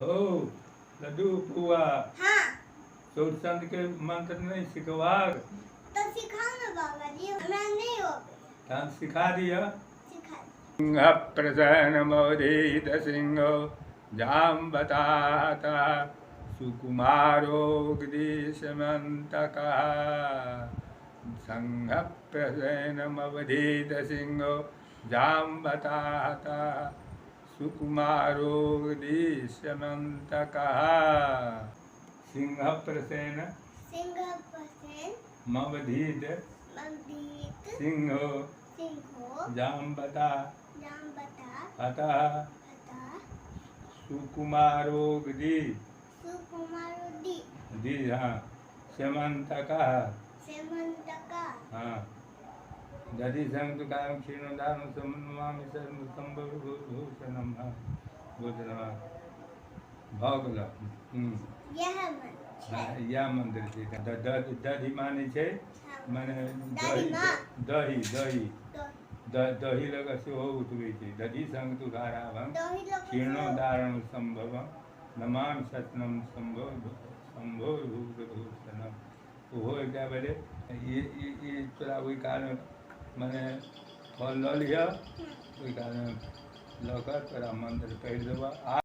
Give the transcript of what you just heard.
हौ लड्डू फुआ। हाँ। चौरचंद के मंत्र नहीं सिखबाक? तो सिखाओ ना बाबा जी, हमरा नहीं अबै। तहन सिखा दिअ। सिखा। सिंह प्रसन्न मौधीत सिंह जाम्बतात सुकुमारो गिरीशमन्तकः। सिंह प्रसन्नमवधीत सिंह जाम्बतात सुकुमारो गिरीशमन्तकः। सिंह प्रसेन सिंह प्रसेन मवधीत मवधीत सिंह सिंहो जाम्बता जाम्बता अतः अतः सुकुमारो गिरी सुकुमारो दी दी हाँ सेमन्तकः सेमन्तकः। हाँ दधि संग तुकाम क्षीणोदारं समन्वामि सर्वसम्भवभूषणं। हाँ भूषणम भऽ गेल। इएह मंत्र छै। हँ, इएह मंत्र छै। दधि मानै छै मने दही। दही माँ। दही दही। दही। दही लऽ कऽ सेहो उठबै छै। दधि संग तुकाराभं दही लऽ कऽ सेहो। क्षीणोदारणं सम्भवं नमामि सत्नं सम्भव सम्भव भूषणम। ओहो एकटा भेलै। ई तोरा ओहि कालमे मने फल लऽ लिहऽ, ओहि कालमे लऽ कऽ तोरा मन्त्र पढ़ि देबह आ